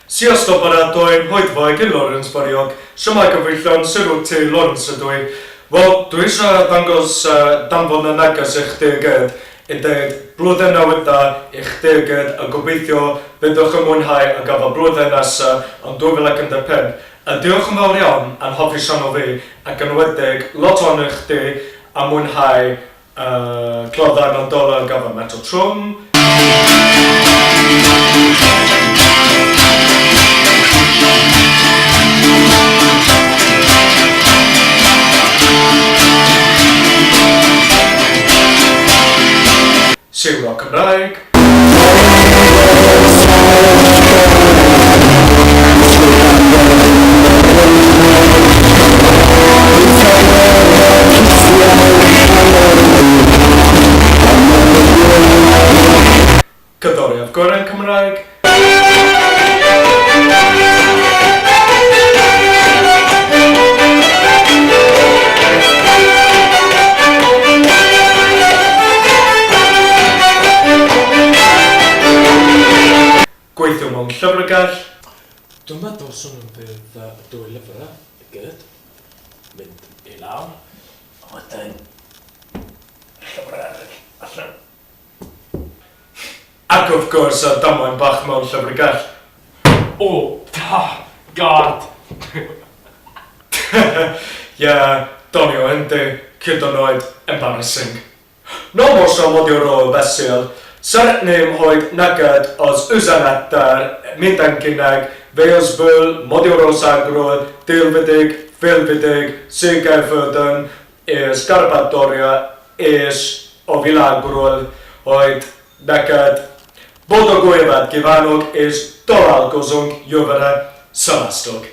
Sziasztok barátaim, hogy vagy? Én Lawrence vagyok. Shwmae gyfeillion, sut wyt ti? Lawrence ydw i. Wel, dwi eisiau dangos danfon y neges i chdi i gyd, i dweud blwyddyn newydd dda i chdi i gyd a gobeithio byddwch yn mwynhau a gafel blwyddyn nesa yn 2015. A diolch yn fawr iawn am hoffi sianel fi ac yn enwedig lot ohonoch chdi am mwynhau Y cloddau mewn dolau ar gyfer metel trwm. Siwro Cymraeg. Cerddoriaeth Gorau Cymraeg. Gweithio mewn llyfrgell. Dwi'n meddwl swn i'n fydd y dwy lyfr i gyd mynd i lawr a wedyn llyfr arall allan. Ac wrth gwrs y damwain bach mewn llyfrgell. Oh God! Ie, doniol yndi, hyd yn oed embarrassing. Na most a magyarról beszél. Szeretném, hogy neked az üzenettel mindenkinek Walesből, Magyarországról, Délvidék, Félvidék, Székelyföldön és Kárpátalja és a világról, hogy neked boldog új évet kívánok, és találkozunk jövőre. Szevasztok!